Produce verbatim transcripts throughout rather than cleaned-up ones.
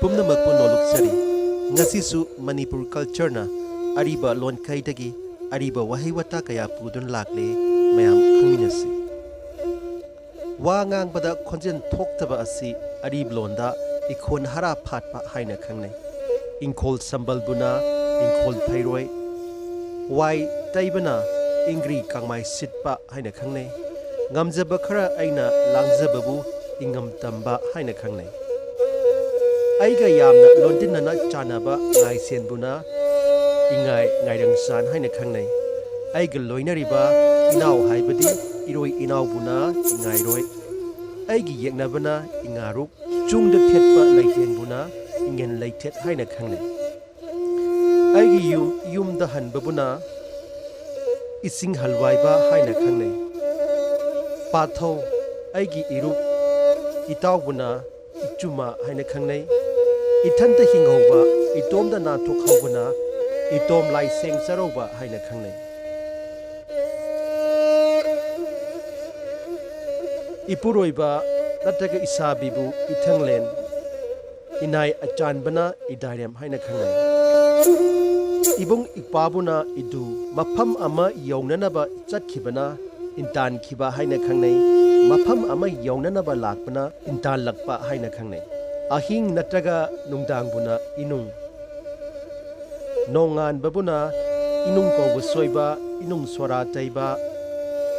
ꯄꯨꯝꯅꯃꯛꯄꯨ ꯅꯣꯂꯨꯛꯆꯔꯤ꯫ ꯉꯁꯤꯁꯨ ꯃꯅꯤꯄꯨꯔ ꯀꯜꯆꯔꯅ ꯑꯔꯤꯕ ꯂꯣꯟꯈꯩꯗꯒꯤ ꯑꯔꯤꯕ ꯋꯥꯍꯩ ꯋꯥꯇꯥ ꯀꯌꯥ ꯄꯨꯗꯨꯅ ꯂꯥꯛꯂꯦ꯫ ꯃꯌꯥꯝ ꯈꯪꯃꯤꯟꯅꯁꯤ꯫ ꯋꯥ ꯉꯥꯡꯕꯗ ꯈꯣꯟꯖꯦꯜ ꯊꯣꯛꯇꯕ ꯑꯁꯤ ꯑꯔꯤꯕ ꯂꯣꯟꯗ ꯏꯈꯣꯟ ꯍꯥꯔꯥ ꯐꯥꯠꯄ ꯍꯥꯏꯅ ꯈꯪꯅꯩ꯫ ꯏꯪꯈꯣꯜ ꯁꯝꯕꯜꯕꯨꯅ ꯏꯪꯈꯣꯜ ꯐꯩꯔꯣꯏ, ꯋꯥꯏ ꯇꯩꯕꯅ ꯏꯪꯒ꯭ꯔꯤ ꯀꯥꯡꯃꯥꯏ ꯁꯤꯠꯄ ꯍꯥꯏꯅ ꯈꯪꯅꯩ꯫ ꯉꯝꯖꯕ ꯈꯔ ꯑꯩꯅ ꯂꯥꯡꯖꯕꯕꯨ ꯏꯉꯝ ꯇꯝꯕ ꯍꯥꯏꯅ ꯈꯪꯅꯩ꯫ ꯑꯩꯒ ꯌꯥꯝꯅ ꯂꯣꯟꯗꯤꯟꯅꯅ ꯆꯥꯟꯅꯕ ꯉꯥꯏꯁꯦꯟꯕꯨꯅ ꯏꯉꯥꯏ ꯉꯥꯏꯔꯪꯆꯥꯟ ꯍꯥꯏꯅ ꯈꯪꯅꯩ꯫ ꯑꯩꯒ ꯂꯣꯏꯅꯔꯤꯕ ꯏꯅꯥꯎ ꯍꯥꯏꯕꯗꯤ ꯏꯔꯣꯏ ꯏꯅꯥꯎꯕꯨꯅ ꯏꯉꯥꯏꯔꯣꯏ꯫ ꯑꯩꯒꯤ ꯌꯦꯛꯅꯕꯅ ꯏꯉꯥꯔꯨꯛ, ꯆꯨꯡꯗ ꯊꯦꯠꯄ ꯂꯩꯇꯦꯡꯕꯨꯅ ꯏꯉꯦꯟ ꯂꯩꯊꯦꯠ ꯍꯥꯏꯅ ꯈꯪꯅꯩ꯫ ꯑꯩꯒꯤ ꯌꯨꯝ, ꯌꯨꯝꯗ ꯍꯟꯕꯕꯨꯅ ꯏꯁꯤꯡ ꯍꯜꯋꯥꯏꯕ ꯍꯥꯏꯅ ꯈꯪꯅꯩ꯫ ꯄꯥꯊꯧ, ꯑꯩꯒꯤ ꯏꯔꯨꯞ, ꯏꯇꯥꯎꯕꯨꯅ ꯏꯆꯨꯃ ꯍꯥꯏꯅ ꯈꯪꯅꯩ꯫ ꯏꯊꯟꯇ ꯍꯤꯡꯍꯧꯕ, ꯏꯇꯣꯝꯗ ꯅꯥꯟꯊꯣꯛꯍꯧꯕꯅ ꯏꯇꯣꯝ ꯂꯥꯏꯁꯦꯡ ꯆꯔꯧꯕ ꯍꯥꯏꯅ ꯈꯪꯅꯩ꯫ ꯏꯄꯨꯔꯣꯏꯕ ꯅꯠꯇ꯭ꯔꯒ ꯏꯁꯥꯕꯤꯕꯨ ꯏꯊꯪꯂꯦꯟ, ꯏꯅꯥꯏ ꯑꯆꯥꯟꯕꯅ ꯏꯗꯥꯏꯔꯦꯝ ꯍꯥꯏꯅ ꯈꯪꯅꯩ꯫ ꯏꯕꯨꯡ ꯏꯄ꯭ꯋꯥꯕꯨꯅ ꯏꯗꯨ, ꯃꯐꯝ ꯑꯃ ꯌꯧꯅꯅꯕ ꯆꯠꯈꯤꯕꯅ ꯏꯟꯇꯥꯟꯈꯤꯕ ꯍꯥꯏꯅ ꯈꯪꯅꯩ꯫ ꯃꯐꯝ ꯑꯃ ꯌꯧꯅꯅꯕ ꯂꯥꯛꯄꯅ ꯏꯟꯇꯥꯜꯂꯛꯄ ꯍꯥꯏꯅ ꯈꯪꯅꯩ꯫ ꯑꯍꯤꯡ ꯅꯠꯇ꯭ꯔꯒ ꯅꯨꯡꯗꯥꯡꯕꯨꯅ ꯏꯅꯨꯡ, ꯅꯣꯡꯉꯥꯟꯕꯕꯨꯅ ꯏꯅꯨꯡ ꯀꯧꯕ ꯁꯣꯏꯕ, ꯏꯅꯨꯡ ꯁꯣꯔꯥ ꯇꯩꯕ,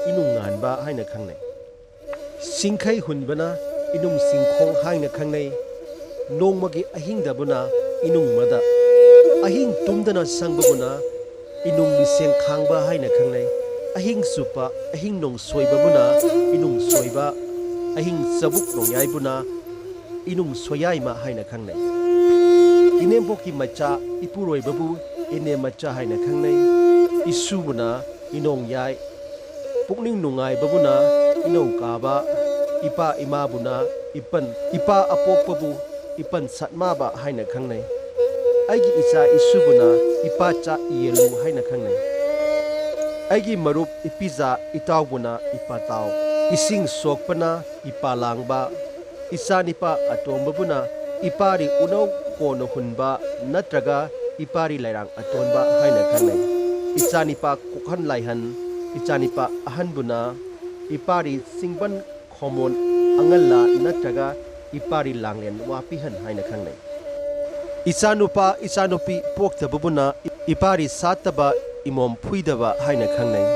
ꯏꯅꯨꯡ ꯉꯥꯟꯕ ꯍꯥꯏꯅ ꯈꯪꯅꯩ꯫ ꯁꯤꯡꯈꯩ ꯍꯨꯟꯕꯅ ꯏꯅꯨꯡ ꯁꯤꯡꯈꯣꯡ ꯍꯥꯏꯅ ꯈꯪꯅꯩ꯫ ꯅꯣꯡꯃꯒꯤ ꯑꯍꯤꯡꯗꯕꯨꯅ ꯏꯅꯨꯡ ꯃꯗ, ꯑꯍꯤꯡ ꯇꯨꯝꯗꯅ ꯁꯪꯕꯕꯨꯅ ꯏꯅꯨꯡ ꯃꯤꯁꯦꯡ ꯈꯥꯡꯕ ꯍꯥꯏꯅ ꯈꯪꯅꯩ꯫ ꯑꯍꯤꯡ ꯆꯨꯞꯄ ꯑꯍꯤꯡ ꯅꯣꯡ ꯁꯣꯏꯕꯕꯨꯅ ꯏꯅꯨꯡ ꯁꯣꯏꯕ, ꯑꯍꯤꯡ ꯆꯕꯨꯛ ꯅꯣꯡꯌꯥꯏꯕꯨꯅ ꯏꯅꯨꯡ ꯁꯣꯌꯥꯏꯃ ꯍꯥꯏꯅ ꯈꯪꯅꯩ꯫ ꯏꯅꯦꯝꯕꯣꯛꯀꯤ ꯃꯆꯥ ꯏꯄꯨꯔꯣꯏꯕꯕꯨ ꯏꯅꯦꯝ ꯃꯆꯥ ꯍꯥꯏꯅ ꯈꯪꯅꯩ꯫ ꯏꯁꯨꯕꯨꯅ ꯏꯅꯣꯡ ꯌꯥꯏ, ꯄꯨꯛꯅꯤꯡ ꯅꯨꯡꯉꯥꯏꯕꯕꯨꯅ ꯏꯅꯧ ꯀꯥꯕ, ꯏꯄꯥ ꯏꯃꯥꯕꯨꯅ ꯏꯄꯟ, ꯏꯄꯥ ꯑꯄꯣꯛꯄꯕꯨ ꯏꯄꯟ ꯁꯠꯃꯥꯕ ꯍꯥꯏꯅ ꯈꯪꯅꯩ꯫ ꯑꯩꯒꯤ ꯏꯆꯥ ꯏꯁꯨꯕꯨꯅ ꯏꯄꯥ ꯆꯥꯛ ꯌꯦꯜꯂꯨ ꯍꯥꯏꯅ ꯈꯪꯅꯩ꯫ ꯑꯩꯒꯤ ꯃꯔꯨꯞ ꯏꯄꯤꯖꯥ ꯏꯇꯥꯎꯕꯨꯅ ꯏꯄꯥ ꯇꯥꯎ, ꯏꯁꯤꯡ ꯁꯣꯛꯄꯅ ꯏꯄꯥ ꯂꯥꯡꯕ, ꯏꯆꯥ ꯅꯤꯄꯥ ꯑꯇꯣꯝꯕꯕꯨꯅ ꯏꯄꯥꯔꯤ ꯎꯅꯧ ꯀꯣꯟꯅ ꯍꯨꯟꯕ ꯅꯠꯇ꯭ꯔꯒ ꯏꯄꯥꯔꯤ ꯂꯩꯔꯥꯡ ꯑꯇꯣꯟꯕ ꯍꯥꯏꯅ ꯈꯪꯅꯩ꯫ ꯏꯆꯥꯅꯤꯄꯥ ꯀꯣꯛꯍꯟ ꯂꯥꯏꯍꯟ, ꯏꯆꯥꯅꯤꯄꯥ ꯑꯍꯟꯕꯨꯅ ꯏꯄꯥꯔꯤ ꯆꯤꯡꯕꯟ ꯈꯣꯃꯣꯟ ꯑꯉꯜꯂꯥ ꯅꯠꯇ꯭ꯔꯒ ꯏꯄꯥꯔꯤ ꯂꯥꯡꯂꯦꯟ ꯋꯥꯄꯤꯍꯟ ꯍꯥꯏꯅ ꯈꯪꯅꯩ꯫ ꯏꯆꯥꯅꯨꯄꯥ ꯏꯆꯥꯅꯨꯄꯤ ꯄꯣꯛꯇꯕꯕꯨꯅ ꯏꯄꯥꯔꯤ ꯁꯥꯠꯇꯕ ꯏꯃꯣꯝ ꯐꯨꯏꯗꯕ ꯍꯥꯏꯅ ꯈꯪꯅꯩ꯫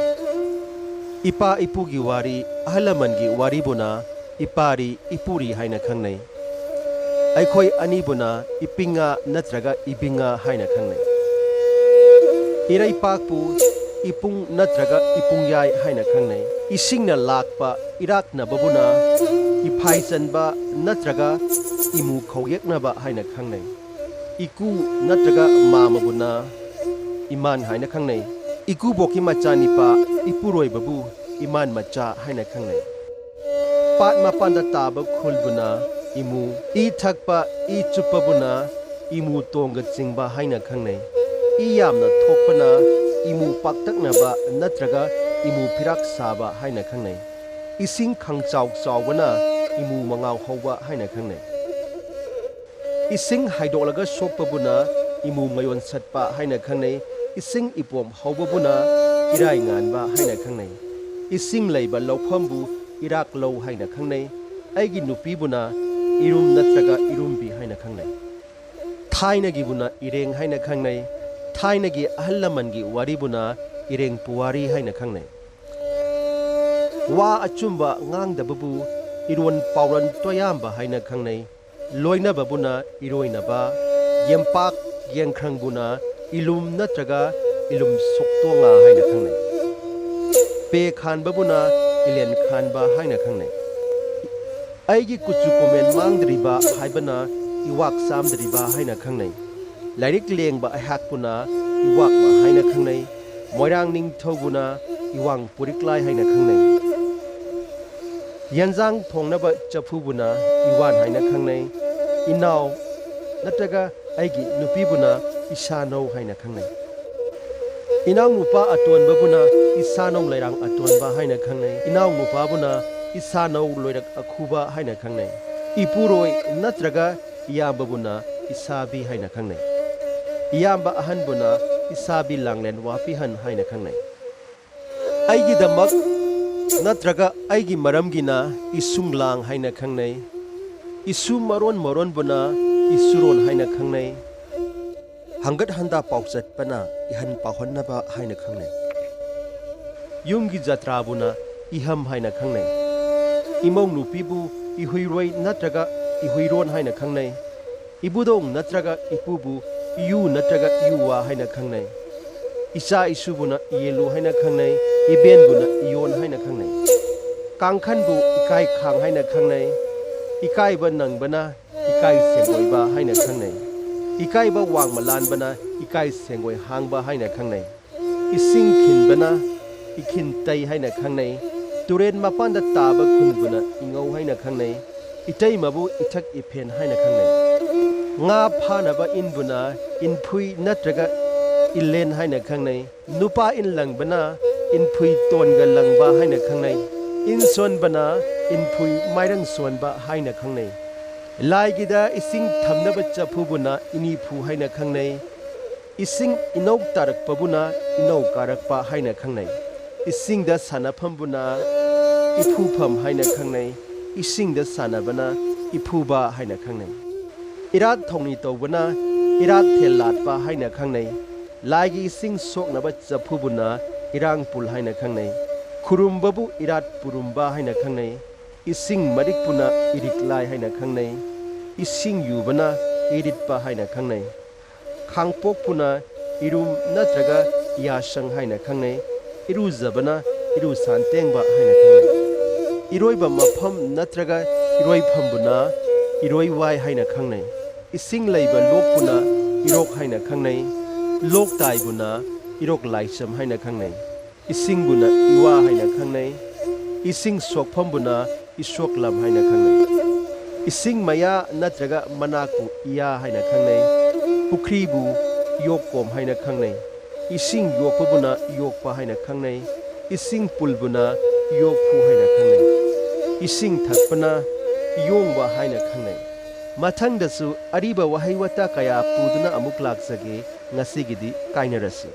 ꯏꯄꯥ ꯏꯄꯨꯒꯤ ꯋꯥꯔꯤ, ꯑꯍꯜ ꯂꯃꯟꯒꯤ ꯋꯥꯔꯤꯕꯨꯅ ꯏꯄꯥꯔꯤ ꯏꯄꯨꯔꯤ ꯍꯥꯏꯅ ꯈꯪꯅꯩ꯫ ꯑꯩꯈꯣꯏ ꯑꯅꯤꯕꯨꯅ ꯏꯄꯤꯉꯥ ꯅꯠꯇ꯭ꯔꯒ ꯏꯕꯤꯉꯥ ꯍꯥꯏꯅ ꯈꯪꯅꯩ꯫ ꯏꯔꯩꯄꯥꯛꯄꯨ ꯏꯄꯨꯡ ꯅꯠꯇ꯭ꯔꯒ ꯏꯄꯨꯡꯌꯥꯏ ꯍꯥꯏꯅ ꯈꯪꯅꯩ꯫ ꯏꯁꯤꯡꯅ ꯂꯥꯛꯄ ꯏꯔꯥꯛꯅꯕꯕꯨꯅ ꯏꯐꯥꯏ ꯆꯟꯕ ꯅꯠꯇ꯭ꯔꯒ ꯏꯃꯨ ꯈꯧꯌꯦꯛꯅꯕ ꯍꯥꯏꯅ ꯈꯪꯅꯩ꯫ ꯏꯀꯨ ꯅꯠꯇ꯭ꯔꯒ ꯃꯥꯃꯕꯨꯅ ꯏꯃꯥꯟ ꯍꯥꯏꯅ ꯈꯪꯅꯩ꯫ ꯏꯀꯨꯕꯣꯛꯀꯤ ꯃꯆꯥꯅꯤꯄꯥ ꯏꯄꯨꯔꯣꯏꯕꯕꯨ ꯏꯃꯥꯟ ꯃꯆꯥ ꯍꯥꯏꯅ ꯈꯪꯅꯩ꯫ ꯄꯥꯠ ꯃꯄꯥꯟꯗ ꯇꯥꯕ ꯈꯨꯜꯕꯨꯅ ꯏꯃꯨ, ꯏ ꯊꯛꯄ, ꯏ ꯆꯨꯞꯄꯕꯨꯅ ꯏꯃꯨ ꯇꯣꯡꯒ ꯆꯤꯡꯕ ꯍꯥꯏꯅ ꯈꯪꯅꯩ꯫ ꯏ ꯌꯥꯝꯅ ꯊꯣꯛꯄꯅ ꯏꯃꯨ ꯄꯥꯛꯇꯛꯅꯕ ꯅꯠꯇ꯭ꯔꯒ ꯏꯃꯨ ꯐꯤꯔꯥꯛ ꯁꯥꯕ ꯍꯥꯏꯅ ꯈꯪꯅꯩ꯫ ꯏꯁꯤꯡ ꯈꯪꯆꯥꯎ ꯆꯥꯎꯕꯅ ꯏꯃꯨ ꯃꯉꯥꯎ ꯍꯧꯕ ꯍꯥꯏꯅ ꯈꯪꯅꯩ꯫ ꯏꯁꯤꯡ ꯍꯥꯏꯗꯣꯛꯂꯒ ꯁꯣꯛꯄꯕꯨꯅ ꯏꯃꯨ ꯃꯌꯣꯟ ꯁꯠꯄ ꯍꯥꯏꯅ ꯈꯪꯅꯩ꯫ ꯏꯁꯤꯡ ꯏꯄꯣꯝ ꯍꯧꯕꯕꯨꯅ ꯏꯔꯥꯏ ꯉꯥꯟꯕ ꯍꯥꯏꯅ ꯈꯪꯅꯩ꯫ ꯏꯁꯤꯡ ꯂꯩꯕ ꯂꯧꯐꯝꯕꯨ ꯏꯔꯥꯛ ꯂꯧ ꯍꯥꯏꯅ ꯈꯪꯅꯩ꯫ ꯑꯩꯒꯤ ꯅꯨꯄꯤꯕꯨꯅ ꯏꯔꯨꯝ ꯅꯠꯇ꯭ꯔꯒ ꯏꯔꯨꯝꯕꯤ ꯍꯥꯏꯅ ꯈꯪꯅꯩ꯫ ꯊꯥꯏꯅꯒꯤꯕꯨꯅ ꯏꯔꯦꯡ ꯍꯥꯏꯅ ꯈꯪꯅꯩ꯫ ꯊꯥꯏꯅꯒꯤ ꯑꯍꯜ ꯂꯃꯟꯒꯤ ꯋꯥꯔꯤꯕꯨꯅ ꯏꯔꯦꯡ ꯄꯨꯋꯥꯔꯤ ꯍꯥꯏꯅ ꯈꯪꯅꯩ꯫ ꯋꯥ ꯑꯆꯨꯝꯕ ꯉꯥꯡꯗꯕꯕꯨ ꯏꯔꯣꯟ ꯄꯥꯎꯔꯣꯟ ꯇꯣꯌꯥꯝꯕ ꯍꯥꯏꯅ ꯈꯪꯅꯩ꯫ ꯂꯣꯏꯅꯕꯕꯨꯅ ꯏꯔꯣꯏꯅꯕ, ꯌꯦꯝꯄꯥꯛ ꯌꯦꯡꯈ꯭ꯔꯪꯕꯨꯅ ꯏꯂꯨꯝ ꯅꯠꯇ꯭ꯔꯒ ꯏꯂꯨꯝ ꯁꯣꯛꯇꯣꯉꯥ ꯍꯥꯏꯅ ꯈꯪꯅꯩ꯫ ꯄꯦ ꯈꯥꯟꯕꯕꯨꯅ ꯏꯂꯦꯟ ꯈꯥꯟꯕ ꯍꯥꯏꯅ ꯈꯪꯅꯩ꯫ ꯑꯩꯒꯤ ꯀꯨꯆꯨ ꯀꯨꯃꯦꯟ ꯃꯥꯡꯗ꯭ꯔꯤꯕ ꯍꯥꯏꯕꯅ ꯏꯋꯥꯛ ꯆꯥꯝꯗ꯭ꯔꯤꯕ ꯍꯥꯏꯅ ꯈꯪꯅꯩ꯫ ꯂꯥꯏꯔꯤꯛ ꯂꯦꯡꯕ ꯑꯩꯍꯥꯛꯄꯨꯅ ꯏꯋꯥꯛꯃ ꯍꯥꯏꯅ ꯈꯪꯅꯩ꯫ ꯃꯣꯏꯔꯥꯡ ꯅꯤꯡꯊꯧꯕꯨꯅ ꯏꯋꯥꯡ ꯄꯨꯔꯤꯛꯂꯥꯏ ꯍꯥꯏꯅ ꯈꯪꯅꯩ꯫ ꯌꯦꯟꯖꯥꯡ ꯊꯣꯡꯅꯕ ꯆꯐꯨꯕꯨꯅ ꯏꯋꯥꯟ ꯍꯥꯏꯅ ꯈꯪꯅꯩ꯫ ꯏꯅꯥꯎ ꯅꯠꯇ꯭ꯔꯒ ꯑꯩꯒꯤ ꯅꯨꯄꯤꯕꯨꯅ ꯏꯁꯥꯅꯧ ꯍꯥꯏꯅ ꯈꯪꯅꯩ꯫ ꯏꯅꯥꯎꯅꯨꯄꯥ ꯑꯇꯣꯟꯕꯕꯨꯅ ꯏꯁꯥꯅꯧ ꯂꯩꯔꯥꯡ ꯑꯇꯣꯟꯕ ꯍꯥꯏꯅ ꯈꯪꯅꯩ꯫ ꯏꯅꯥꯎꯅꯨꯄꯥꯕꯨꯅ ꯏꯁꯥꯅꯧ ꯂꯣꯏꯔꯛ ꯑꯈꯨꯕ ꯍꯥꯏꯅ ꯈꯪꯅꯩ꯫ ꯏꯄꯨꯔꯣꯏ ꯅꯠꯇ꯭ꯔꯒ ꯏꯌꯥꯝꯕꯕꯨꯅ ꯏꯁꯥꯕꯤ ꯍꯥꯏꯅ ꯈꯪꯅꯩ꯫ ꯏꯌꯥꯝꯕ ꯑꯍꯟꯕꯨꯅ ꯏꯁꯥꯕꯤ ꯂꯥꯡꯂꯦꯟ ꯋꯥꯄꯤꯍꯟ ꯍꯥꯏꯅ ꯈꯪꯅꯩ꯫ ꯑꯩꯒꯤꯗꯃꯛ ꯅꯠꯇ꯭ꯔꯒ ꯑꯩꯒꯤ ꯃꯔꯝꯒꯤꯅ ꯏꯁꯨꯡꯂꯥꯡ ꯍꯥꯏꯅ ꯈꯪꯅꯩ꯫ ꯏꯁꯨ ꯃꯔꯣꯟ ꯃꯔꯣꯟꯕꯨꯅ ꯏꯁꯨꯔꯣꯟ ꯍꯥꯏꯅ ꯈꯪꯅꯩ꯫ ꯍꯪꯒꯠ ꯍꯟꯗꯥ ꯄꯥꯎꯆꯠꯄꯅ ꯏꯍꯟ ꯄꯥꯎꯍꯟꯅꯕ ꯍꯥꯏꯅ ꯈꯪꯅꯩ꯫ ꯌꯨꯝꯒꯤ ꯖꯇ꯭ꯔꯥꯕꯨꯅ ꯏꯍꯝ ꯍꯥꯏꯅ ꯈꯪꯅꯩ꯫ ꯏꯃꯧ ꯅꯨꯄꯤꯕꯨ ꯏꯍꯨꯏꯔꯣꯏ ꯅꯠꯇ꯭ꯔꯒ ꯏꯍꯨꯏꯔꯣꯟ ꯍꯥꯏꯅ ꯈꯪꯅꯩ꯫ ꯏꯕꯨꯙꯧ ꯅꯠꯇ꯭ꯔꯒ ꯏꯄꯨꯕꯨ ꯏꯌꯨ ꯅꯠꯇ꯭ꯔꯒ ꯏꯌꯨꯋꯥ ꯍꯥꯏꯅ ꯈꯪꯅꯩ꯫ ꯏꯆꯥ ꯏꯁꯨꯕꯨꯅ ꯏꯌꯦꯂꯨ ꯍꯥꯏꯅ ꯈꯪꯅꯩ꯫ ꯏꯕꯦꯟꯕꯨꯅ ꯏꯌꯣꯟ ꯍꯥꯏꯅ ꯈꯪꯅꯩ꯫ ꯀꯥꯡꯈꯟꯕꯨ ꯏꯀꯥꯏ ꯈꯥꯡ ꯍꯥꯏꯅ ꯈꯪꯅꯩ꯫ ꯏꯀꯥꯏꯕ ꯅꯪꯕꯅ ꯏꯀꯥꯏ ꯁꯦꯡꯒꯣꯏꯕ ꯍꯥꯏꯅ ꯈꯪꯅꯩ꯫ ꯏꯀꯥꯏꯕ ꯋꯥꯡꯃ ꯂꯥꯟꯕꯅ ꯏꯀꯥꯏ ꯁꯦꯡꯒꯣꯏ ꯍꯥꯡꯕ ꯍꯥꯏꯅ ꯈꯪꯅꯩ꯫ ꯏꯁꯤꯡ ꯈꯤꯟꯕꯅ ꯏꯈꯤꯟ ꯇꯩ ꯍꯥꯏꯅ ꯈꯪꯅꯩ꯫ ꯇꯨꯔꯦꯟ ꯃꯄꯥꯟꯗ ꯇꯥꯕ ꯈꯨꯟꯕꯨꯅ ꯏꯉꯧ ꯍꯥꯏꯅ ꯈꯪꯅꯩ꯫ ꯏꯇꯩꯃꯕꯨ ꯏꯊꯛ ꯏꯐꯦꯟ ꯍꯥꯏꯅ ꯈꯪꯅꯩ꯫ ꯉꯥ ꯐꯥꯅꯕ ꯏꯟꯕꯨꯅ ꯏꯟꯐꯨꯏ ꯅꯠꯇ꯭ꯔꯒ ꯏꯂꯦꯟ ꯍꯥꯏꯅ ꯈꯪꯅꯩ꯫ ꯅꯨꯄꯥ ꯏꯟ ꯂꯪꯕꯅ ꯏꯟꯐꯨꯏ ꯇꯣꯟꯒ ꯂꯪꯕ ꯍꯥꯏꯅ ꯈꯪꯅꯩ꯫ ꯏꯟ ꯁꯣꯟꯕꯅ ꯏꯟꯐꯨꯏ ꯃꯥꯏꯔꯪ ꯁꯣꯟꯕ ꯍꯥꯏꯅ ꯈꯪꯅꯩ꯫ ꯂꯥꯏꯒꯤꯗ ꯏꯁꯤꯡ ꯊꯝꯅꯕ ꯆꯐꯨꯕꯨꯅ ꯏꯅꯤꯐꯨ ꯍꯥꯏꯅ ꯈꯪꯅꯩ꯫ ꯏꯁꯤꯡ ꯏꯅꯧ ꯇꯥꯔꯛꯄꯕꯨꯅ ꯏꯅꯧ ꯀꯥꯔꯛꯄ ꯍꯥꯏꯅ ꯈꯪꯅꯩ꯫ ꯏꯁꯤꯡꯗ ꯁꯥꯟꯅꯐꯝꯕꯨꯅ ꯏꯐꯨꯐꯝ ꯍꯥꯏꯅ ꯈꯪꯅꯩ꯫ ꯏꯁꯤꯡꯗ ꯁꯥꯟꯅꯕꯅ ꯏꯐꯨꯕ ꯍꯥꯏꯅ ꯈꯪꯅꯩ꯫ ꯏꯔꯥꯠ ꯊꯧꯅꯤ ꯇꯧꯕꯅ ꯏꯔꯥꯠ ꯊꯦꯜ ꯂꯥꯠꯄ ꯍꯥꯏꯅ ꯈꯪꯅꯩ꯫ ꯂꯥꯏꯒꯤ ꯏꯁꯤꯡ ꯁꯣꯛꯅꯕ ꯆꯐꯨꯕꯨꯅ ꯏꯔꯥꯡ ꯄꯨꯜ ꯍꯥꯏꯅ ꯈꯪꯅꯩ꯫ ꯈꯨꯔꯨꯝꯕꯕꯨ ꯏꯔꯥꯠ ꯄꯨꯔꯨꯝꯕ ꯍꯥꯏꯅ ꯈꯪꯅꯩ꯫ ꯏꯁꯤꯡ ꯃꯔꯤꯛꯄꯨꯅ ꯏꯔꯤꯛꯂꯥꯏ ꯍꯥꯏꯅ ꯈꯪꯅꯩ꯫ ꯏꯁꯤꯡ ꯌꯨꯕꯅ ꯏꯔꯤꯠꯄ ꯍꯥꯏꯅ ꯈꯪꯅꯩ꯫ ꯈꯥꯡꯄꯣꯛꯄꯨꯅ ꯏꯔꯨꯝ ꯅꯠꯇ꯭ꯔꯒ ꯏꯌꯥꯁꯪ ꯍꯥꯏꯅ ꯈꯪꯅꯩ꯫ ꯏꯔꯨꯖꯕꯅ ꯏꯔꯨ ꯁꯥꯟꯇꯦꯡꯕ ꯍꯥꯏꯅ ꯈꯪꯅꯩ꯫ ꯏꯔꯣꯏꯕ ꯃꯐꯝ ꯅꯠꯇ꯭ꯔꯒ ꯏꯔꯣꯏꯐꯝꯕꯨꯅ ꯏꯔꯣꯏꯋꯥꯏ ꯍꯥꯏꯅ ꯈꯪꯅꯩ꯫ ꯏꯁꯤꯡ ꯂꯩꯕ ꯂꯣꯛꯄꯨꯅ ꯏꯔꯣꯛ ꯍꯥꯏꯅ ꯈꯪꯅꯩ꯫ ꯂꯣꯛ ꯇꯥꯏꯕꯨꯅ ꯏꯔꯣꯛ ꯂꯥꯏꯁꯝ ꯍꯥꯏꯅ ꯈꯪꯅꯩ꯫ ꯏꯁꯤꯡꯕꯨꯅ ꯏꯋꯥ ꯍꯥꯏꯅ ꯈꯪꯅꯩ꯫ ꯏꯁꯤꯡ ꯁꯣꯛꯐꯝꯕꯨꯅ ꯏꯁꯣꯛꯂꯝ ꯍꯥꯏꯅ ꯈꯪꯅꯩ꯫ ꯏꯁꯤꯡ ꯃꯌꯥ ꯅꯠꯇ꯭ꯔꯒ ꯃꯅꯥꯛꯄꯨ ꯏꯌꯥ ꯍꯥꯏꯅ ꯈꯪꯅꯩ꯫ ꯄꯨꯈ꯭ꯔꯤꯕꯨ ꯌꯣꯛꯀꯣꯝ ꯍꯥꯏꯅ ꯈꯪꯅꯩ꯫ ꯏꯁꯤꯡ ꯌꯣꯛꯄꯕꯨꯅ ꯌꯣꯛꯄ ꯍꯥꯏꯅ ꯈꯪꯅꯩ꯫ ꯏꯁꯤꯡ ꯄꯨꯜꯕꯨꯅ ꯌꯣꯛꯐꯨ ꯍꯥꯏꯅ ꯈꯪꯅꯩ꯫ ꯏꯁꯤꯡ ꯊꯛꯄꯅ ꯌꯣꯡꯕ ꯍꯥꯏꯅ ꯈꯪꯅꯩ꯫ ꯃꯊꯪꯗꯁꯨ ꯑꯔꯤꯕ ꯋꯥꯍꯩ ꯋꯥꯇꯥ ꯀꯌꯥ ꯄꯨꯗꯨꯅ ꯑꯃꯨꯛ ꯂꯥꯛꯆꯒꯦ꯫ ꯉꯁꯤꯒꯤꯗꯤ ꯀꯥꯏꯅꯔꯁꯤ꯫